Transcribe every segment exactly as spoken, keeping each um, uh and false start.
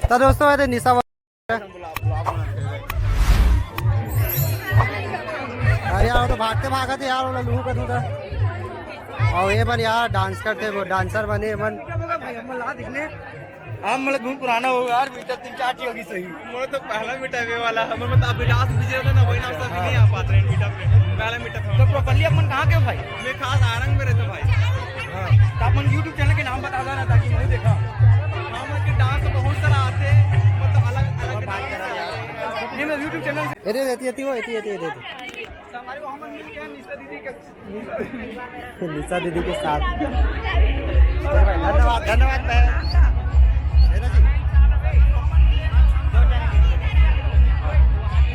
तो दोस्तों, ये निशा वा-, अरे यार, वो तो भागते भागत यार, वो लूहू का दूध है। और ये मन यार डांस करते, वो डांसर बने मन। अब मतलब घूम पुराना हो यार, मीटअप तीन चार ठी होगी सही। मोर तो पहला मीटअप ये वाला, हमर मतलब अभिलाष विजय था ना, वही नाम से अभी नहीं आ पाते हैं मीटअप में। पहला मीटअप तो हमर। प्रॉपरली अपन कहाँ के हो भाई? मैं खास आरंग में रहता भाई। हाँ। तो अपन YouTube चैनल के नाम बता दो ना, ताकि मैं देखा। हम लोग के डांस तो बहुत सारा आते हैं, मतलब अलग अलग डांस। नहीं, मैं YouTube चैनल से। अरे, रहती, रहती वो, रहती, रहती, रहती। तो हमारे को हम मिल के निशा दीदी के निशा दीदी के साथ। धन्यवाद, धन्यवाद बहन। है ना जी?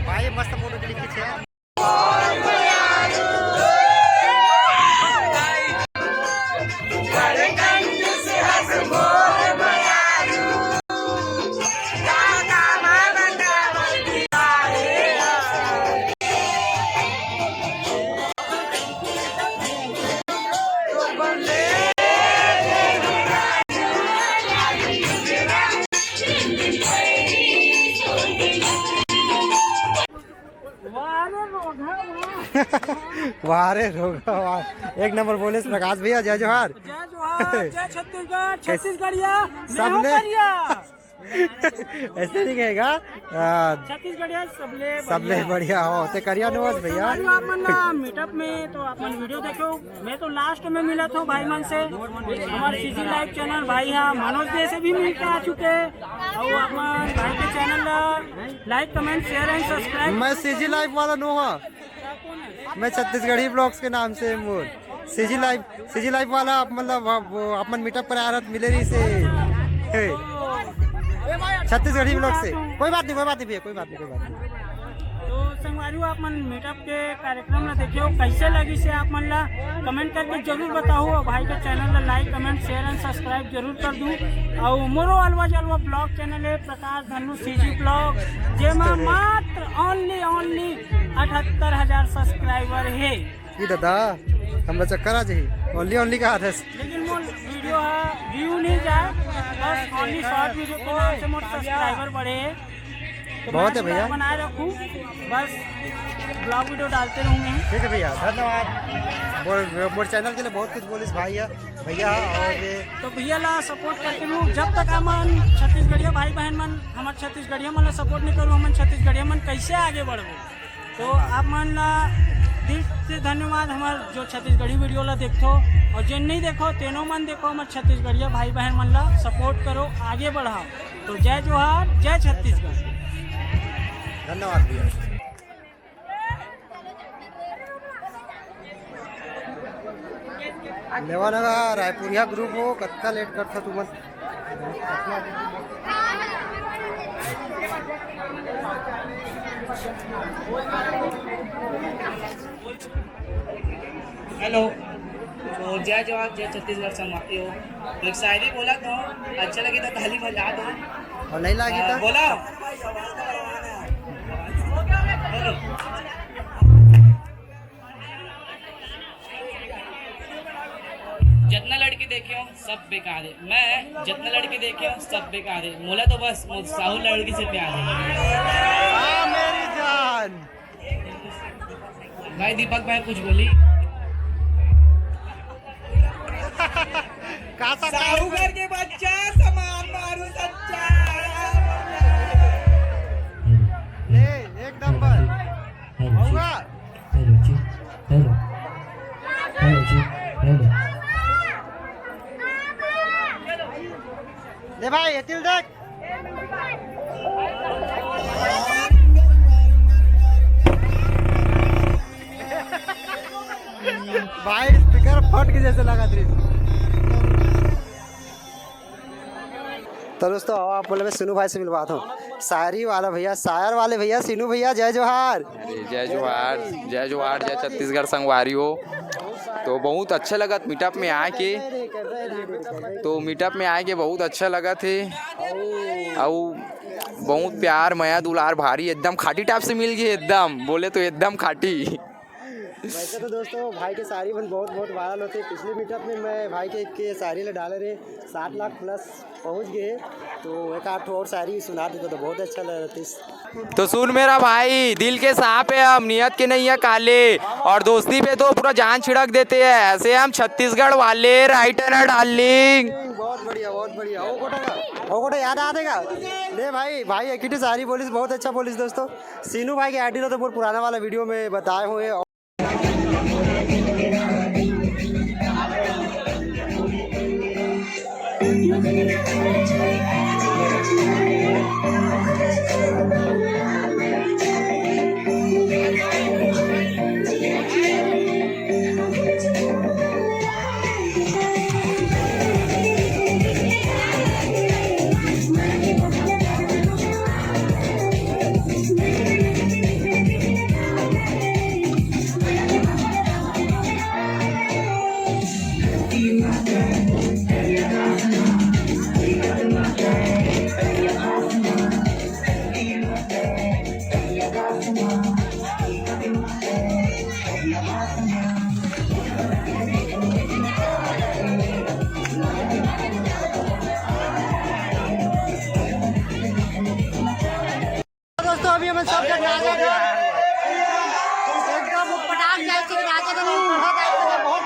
भाई, मस्त फोटो क्लिक खींचे। वाह रे रोगा, वाह। एक नंबर बोले प्रकाश भैया, जय जोहार। जय जोहार, जय छत्तीसगढ़, छत्तीसगढ़िया, मैं हूँ सबले करिया। ऐसे नहीं कहेगा। आ, छत्तीसगढ़िया सबले सबले बढ़िया। बढ़िया हो, ते करिया नोस भैया। संगवारी हो, आप मन ना मीटअप में तो आप मन वीडियो देखो, मैं तो लास्ट में मिला था भाई मन से। हमारे सीजी लाइव चैनल भाई, हाँ, मनोज जी से भी मिलके आ चुके हैं। और आप मन भाई के चैनल ला लाइक, कमेंट, शेयर एंड सब्सक्राइब। मैं सीजी लाइव वाला नो हाँ, मैं छत्तीसगढ़ी ब्लॉग्स के नाम से मोर सीजी लाइव, सीजी लाइव वाला आप मतलब वो, वो अपन मीटअप पर आ रहा मिले रही से। हे। छत्तीसगढ़ी ब्लॉग से। कोई बात नहीं, कोई बात नहीं भैया, कोई बात नहीं, कोई बात नहीं। तो संगवारी हो, आप मन मीटअप के कार्यक्रम ला देखियो, कैसे लगी से आप मन ला कमेंट करके जरूर बताओ। और भाई के चैनल ला लाइक, कमेंट, शेयर एंड सब्सक्राइब जरूर कर दू। और मोरो अलवा जलवा ब्लॉग चैनल है प्रकाश धनु सीजी ब्लॉग, जेमा मात्र ओनली ओनली अठहत्तर हजार सब्सक्राइबर है। ई दादा, हमरा चक्कर आ जाही। ओनली ओनली का आदत। लेकिन मोर वीडियो है, व्यू नहीं जाए, बस ओनली शॉर्ट वीडियो के नाम से मोर सब्सक्राइबर बढ़े है। तो बहुत मैं है भैया। आशीर्वाद बनाए रखूँ, बस ब्लॉग वीडियो डालते रहूँगे। ठीक है भैया, धन्यवाद। मोर, मोर चैनल के लिए बहुत कुछ बोलिस भाई है, भैया। और ये तो भैया ला सपोर्ट करते रहूँ, जब तक हमन छत्तीसगढ़िया भाई बहन मन, हमर छत्तीसगढ़िया मन ला सपोर्ट नहीं करूँ, हमन छत्तीसगढ़िया मन कैसे आगे बढ़बो? तो आप मन ला दिल से धन्यवाद, हमर जो छत्तीसगढ़ी वीडियो ला देखथो, और जेन नहीं देखो, तेनो मन देखो, हमर छत्तीसगढ़िया भाई बहन मन ला सपोर्ट करो, आगे बढ़ाओ। तो जय जोहार, जय छत्तीसगढ़। धन्यवाद भैया। लेवा ना गा, रायपुरिया ग्रुप हो, कतका लेट करथा तुमन। हेलो, तो जय जवान, जय छत्तीसगढ़ संगवारी हो। तो एक शायरी बोला तो अच्छा लगे तो ताली बजा दो। और नहीं लागी अ, तो? बोला। बोलो। जितना लड़की देखे हो, सब बेकार है। मैं जितना लड़की देखे हो, सब बेकार है। मोला तो बस मोर साहू लड़की से प्यार है। हाँ, मेरी जान। भाई दीपक भाई कुछ बोली। का सा साहू घर के बच्चा, समान मारू सच्चा। ले, एक नंबर। हेलो जी। होगा? हेलो जी। हेलो। हेलो जी। हेलो। ले भाई, ये तिल देख। भाई, स्पीकर फट के जैसे लगा दे। तो दोस्तों, आओ आप बोले, मैं सिनू भाई से मिलवाता हूँ। शायरी वाला भैया, शायर वाले भैया, सिनू भैया, जय जोहार। अरे, जय जोहार, जय जोहार, जय छत्तीसगढ़ संगवारी हो। तो बहुत अच्छा लगत मीटअप में आके, तो मीटअप में आके बहुत अच्छा लगत हे। अउ बहुत प्यार, मया, दुलार भारी, एकदम खाटी टाइप से मिल गए, एकदम बोले तो एकदम खाटी। वैसे तो दोस्तों, भाई के शायरी मन बहुत बहुत वायरल होथे। पिछले मीटअप में मैं भाई के एक के शायरी ला डाले रहे, सात लाख प्लस पहुंच गए। तो एक आध ठो और शायरी सुना देते तो बहुत अच्छा लगता। तो सुन मेरा भाई, दिल के सांप है हम, नियत के नहीं है काले, और दोस्ती पे तो पूरा जान छिड़क देते हैं, ऐसे हम छत्तीसगढ़ वाले, राइट है ना डार्लिंग। बहुत बढ़िया, बहुत बढ़िया। वो कोटा का, वो कोटा याद आ देगा। ले भाई, भाई एक ही शायरी बोलिस, बहुत अच्छा बोलिस दोस्तों। सीनू भाई के आइडिया तो बहुत पुराना वाला वीडियो में बताए हुए। दोस्तों, अभी हम सब जन राजा एकदम पटाख जाए थे, राजा का बहुत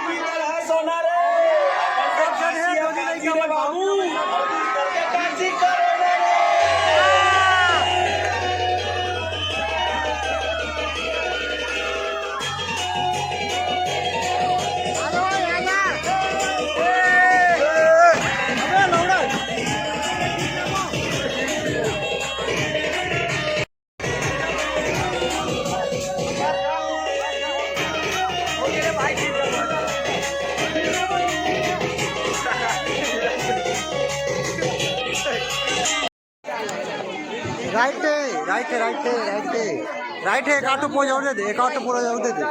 राइट है, राइट है, राइट है, राइट है। राइट है, एक आध ठो पोज और दे दे, एक आध ठो पोज और दे दे।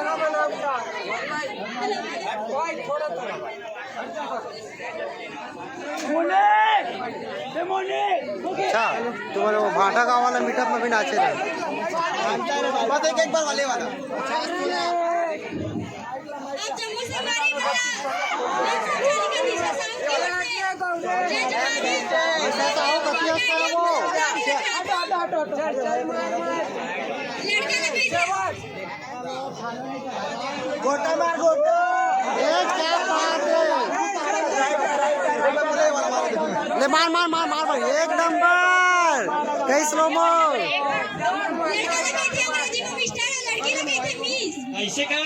अच्छा, तुम्हारे वो भाटा गांव वाला मीटअप में भी नाचे रहे। बस एक, एक बार वाले वाला। गोटा मार, गोटा। ए, क्या बात है। ले, मार, मार, मार, मार, मार। एक नंबर। कई स्लोमो। ऐसे का?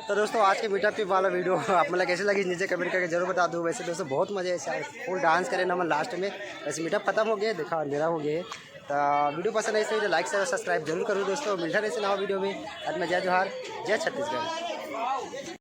तो दोस्तों, आज के मीटअप के वाला वीडियो आप मन ला कैसे लगी, नीचे कमेंट करके जरूर बता दो। वैसे दोस्तों, बहुत मजे आए, फुल डांस करे ना मन लास्ट में। वैसे मीटअप खत्म हो गया, देखा अंधेरा हो गया है। तो वीडियो पसंद आइस तो लाइक, शेयर, सब्सक्राइब जरूर करो दोस्तों। मिलता रहे नवा वीडियो में। आज मैं जय जोहार, जय छत्तीसगढ़।